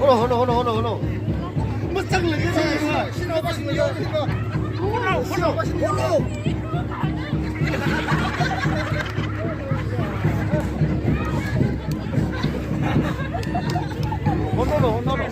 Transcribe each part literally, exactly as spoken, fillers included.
Hola, hola, hola, hola, hola. Masang lagi, masang lagi. Sino ba, sino ba, sino ba. Hola, hola, hola. Hola, hola, hola.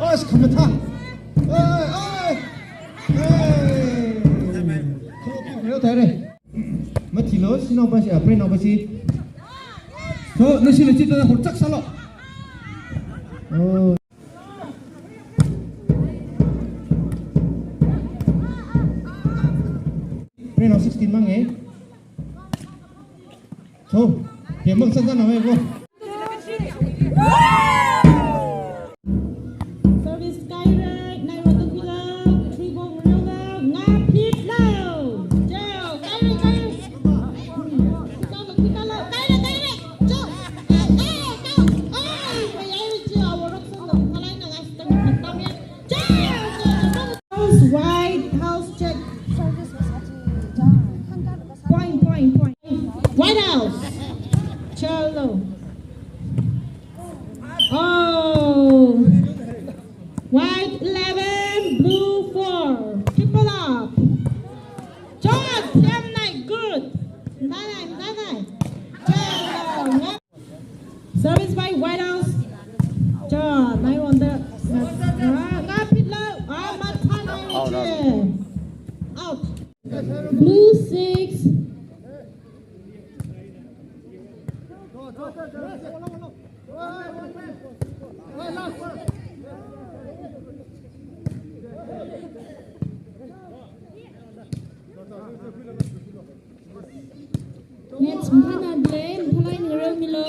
As khamathā. Ai, ai. Ai. Khamathā tare. Mathilo, sinaopashi, ah, preinaopashi. So, nashila chithāda horchak sālo. Oh. Prenao sixteen mang, eh? So, pemang sāsānao, eh, ko. Service kaire, nai watu pila, three ball rela, nga phit lo. Jao, kaire, kaire. Kita lo, kita lo, kaire, kaire. Jao, jao, jao. Ai, kaire, jao, awor rok sālo, kalai na last time, kita mi. Jao, jao, jao. House, White House check. Point, point, point. White House. Chalo. Oh. White eleven, blue four. Triple up. Chot, yamnai, good. Nai, nai, nai, nai. Chalo. Service by White House. Cha, nai wonder. Ah, nga phit lo. Ah, mathā nai chi. Out. Blue six. Next, mphana blame, phalai ni rem milo.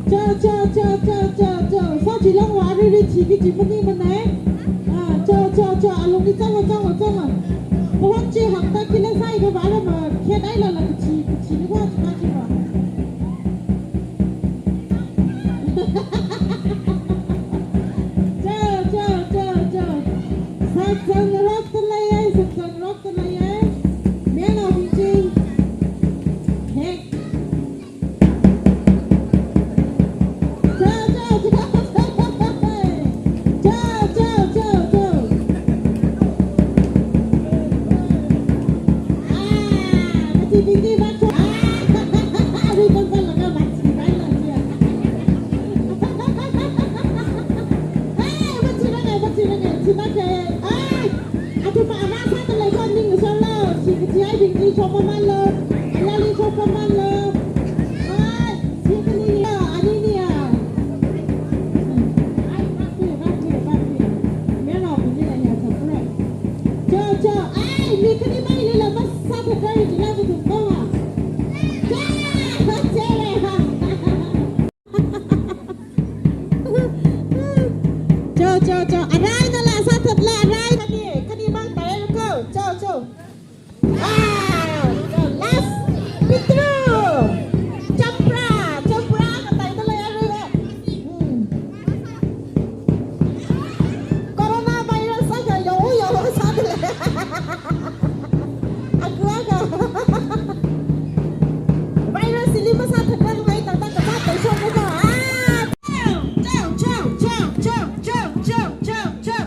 Cho, cho, cho, cho, cho, cho. Sāchi longwa arui chi kichi maningmana. Ah, cho, cho, cho. Alungli zanglu, zanglu, zanglu. Pahok chi hapta kila sai ka bara ma khet ai lala kichi, kichi ni wa chi pa chi wa. Cho, cho, cho, cho. Sakzang rokta lei ai, sakzang rokta lei ai. Meno bichi. Hek. Athumma ara sāda leikho ning solo, chi kaji ai bingli shokpamanlo, ayarli shokpamanlo. Ai, chi khani ni, ani ni a. Ai, bakre, bakre, bakre. Mero bingli ya chapre. Cho, cho, ai, mi khani maili la masāda kari jila jidung konga. Cho, cho, cho, cho. Arai nala sāthatla, arai khani, khani mang tarai ko. Cho, cho. Ah, cho, last. Pitru. Champra, champra, katai tala ya ru. Hmm. Corona virus aga yo, yo, sāthatla. Aku aga. Virus ili masāthatla mai tangda kata tai shokko. Ah. Cho, cho, cho, cho, cho, cho, cho, cho.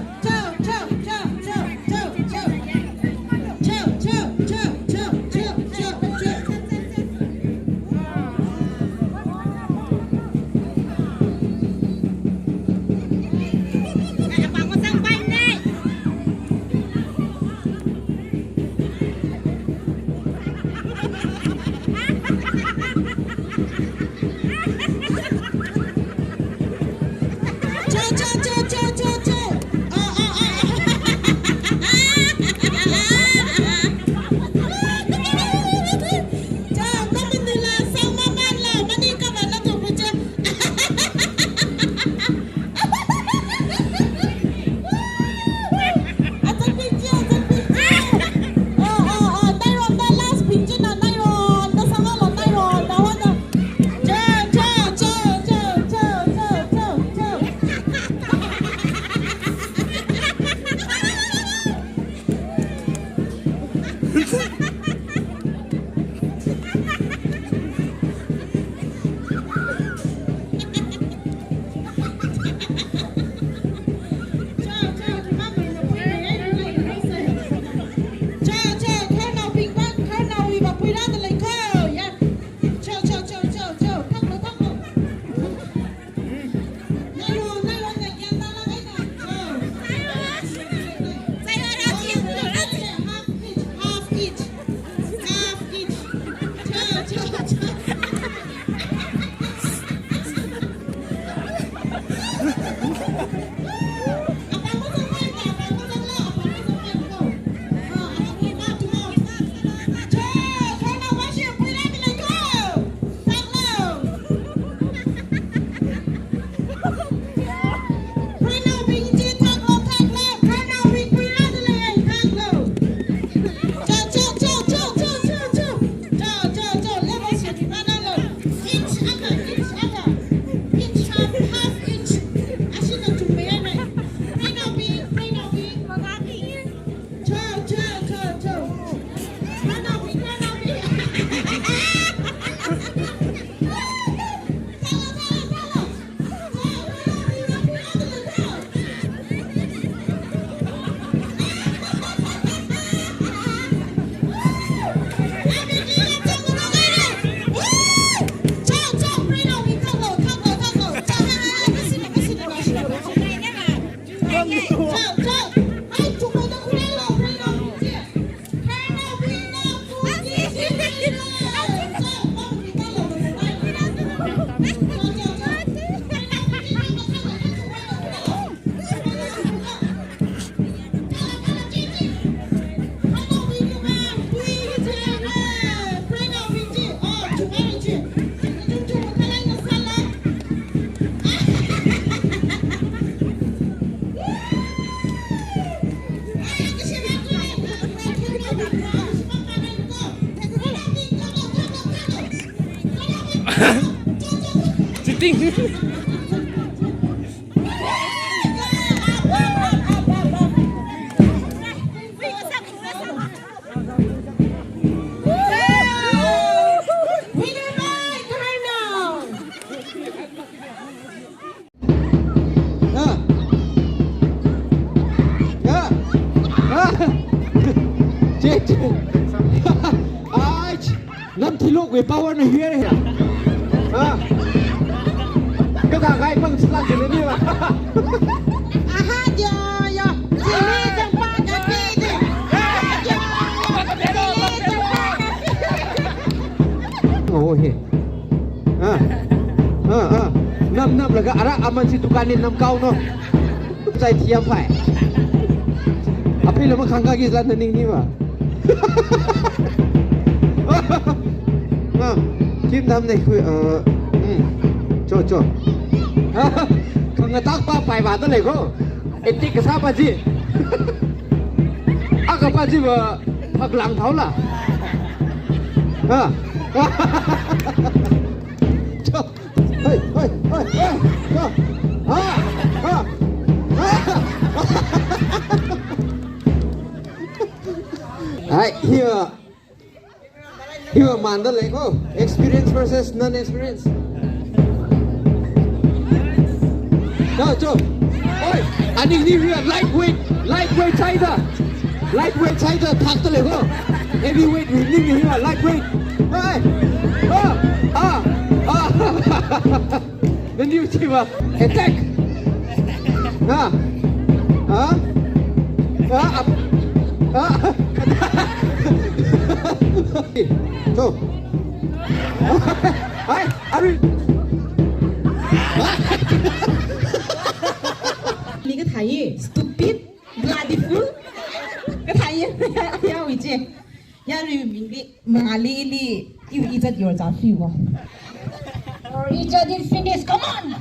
Ting. Ah. Ah. Ah. Check, check. Ai, ch-, nam thilok we power na here ya. Ah. Kaka kai pang slak ni ba. Aha, yo, yo. Sini jumpa kaki ni. Yo, yo. Sini jumpa kaki. Oh, he. Ah. Ah, ah. Nam, nam laga ara aman si dukan ni nam kau no. Sai thiam phai. Api lama khangka ki zlan ning ni ba. Ah. Kim nam ne khui, uh, hmm. Cho, cho. Khangatak pa pai ba ta le ko. Etik kasā pa ji. Aka pa ji ba phaklang thau la. Ha. Cho. Hey, hey, hey, hey. Cho. Ha. Ha. Ha. Hai, here. Hiva manda lei ko, experience versus non-experience. Cho, cho. Oi, ani ni hiva lightweight, lightweight sāda. Lightweight sāda thakta lei ko. Heavyweight ni ni hiva lightweight. Hey. Ah, ah, ah. Nani uchi ba? Attack! Ha? Ha? Ha? Ap-, ha? Cho. Hai, arui. Ni kathā ye, stupid, bloody fool. Kathā ye, ya uchi. Yarui mingli, mali li, iu ijat yor za fiu. Or ijat is finish. Come on!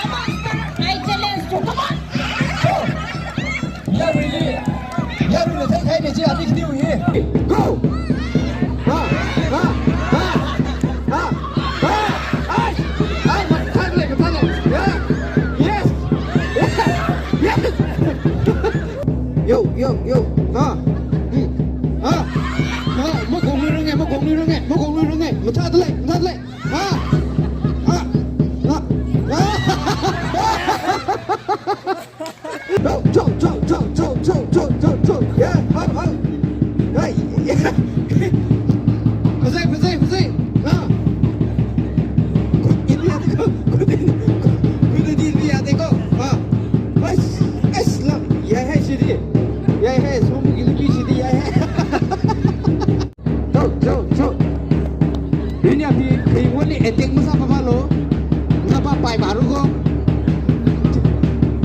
Come on, sir! I challenge you. Come on! Yarui li, yarui li, take, take, take, take, take, take, take. Go! Ha! Ha! Ha! Ha! Ha! Ai! Ai! Mathāda lei, mathāda lei. Yeah! Yes! Yes! Yes! Yo, yo, yo. Ha. Hmm. Ha. Ha. Makong lui rang e, makong lui rang e, makong lui rang e. Mathāda lei, mathāda lei. Ha. Ha. Ha. Ha. Cho, cho, cho. Yeah, ha, ha. Hey. Phazai, phazai, phazai. Ha. Khut in liya dekho, khut in, khut in liya dekho. Ha. Ais, ais, lam. Yai hai sidi. Yai hai, somu ki luki sidi, yai hai. Cho, cho, cho. Dunia pi, kei wali attack masāpapa lo. Napa pai baru ko.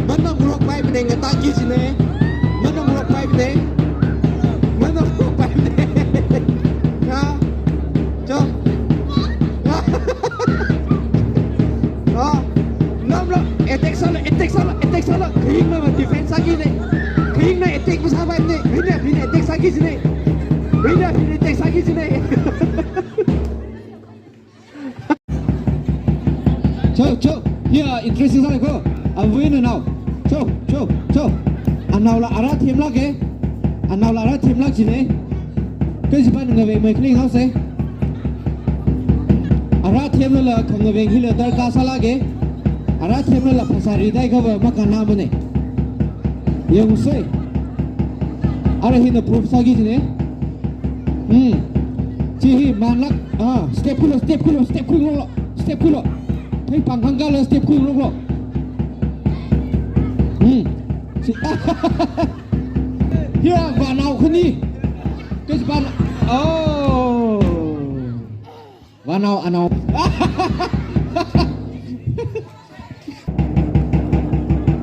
Mana ngurok pai peneng ngataki sini. Mana ngurok pai peneng. Mana ngurok pai peneng. Ha. Cho. Ah, nam la attack sāla, attack sāla, attack sāla. Khaying na defense sāki ne. Khaying na attack masāpai ne. Ina, ina attack sāki ne. Ina, ina attack sāki ne. Cho, cho. Here, interesting sāla ko. Away na now. Cho, cho, cho. Anao la ara themlak e. Anao la ara themlak jine. Kajipa ngaveng mai kling house. Ara themla la khangaveng hila darkar sālak e. Ara themla la phasā ridai kava makana mane. Yangse. Ara hina proof sāki jine. Hmm. Chi hi manlak. Ah, step khuilo, step khuilo, step khuilo, step khuilo. Phei pang hangga la step khuilo. Hmm. Chi. Here, vanao khani. Kajipa. Oh. Vanao, anao.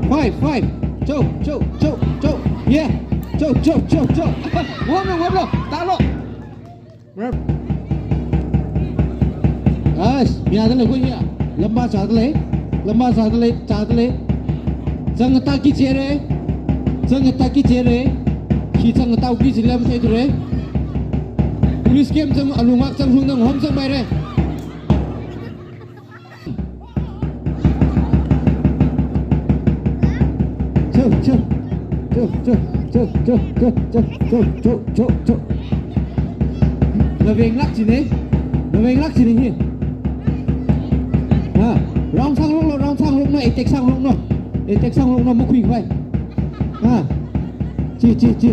Five, five. Cho, cho, cho, cho. Yeah. Cho, cho, cho, cho. Ngomlo, ngomlo. Talo. Rep. As, mi ada lei ko ya. Lamba chāda lei. Lamba chāda lei, chāda lei. Zang ta ki chere. Zang ta ki chere. Khi zang ta ki chere matheithura. Police camp zang alungak zang hung nang hom zang maira. Cho, cho. Cho, cho, cho. Navenglāk chine. Navenglāk chine hi. Ha, round sāngaroklu, round sāngaroklu, attack sāngaroklu. Attack sāngaroklu, makhuikhavai. Ha. Chi, chi, chi.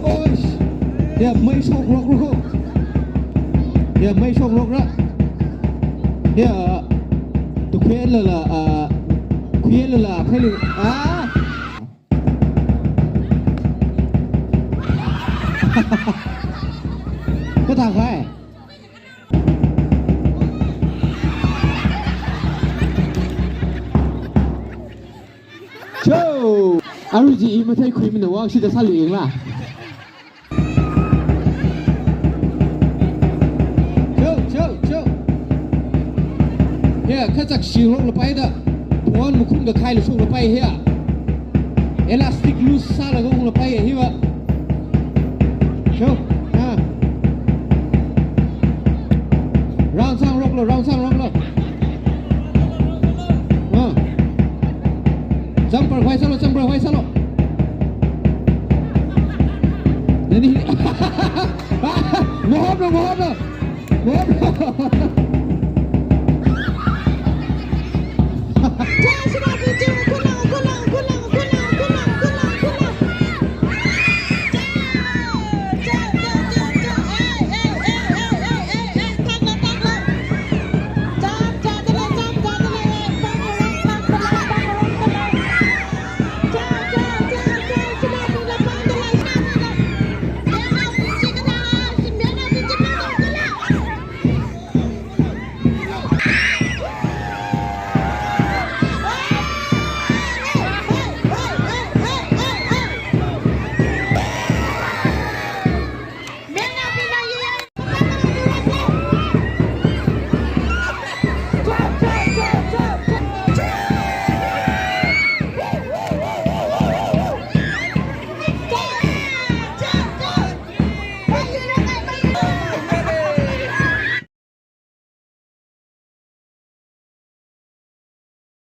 Oish! Ya, mei shokroklu ko. Ya, mei shokrokra. Ya, tu khuilala, ah, khuilala, khuilu. Ah! Kathākahai. Cho! Arui chi i matheikhuimana, vang shida sālu yangla. Cho, cho, cho. Hiya, kachak shirok lapai da. Phon makhun kakhai la shok lapai hiya. Elastic loose sālaga ung lapai hiva. Cho, ha. Round sāngaroklu, round sāngaroklu. Ha. Jumper khavai sālu, jumper khavai sālu. Nani. Mohoplu, mohoplu. Mohoplu.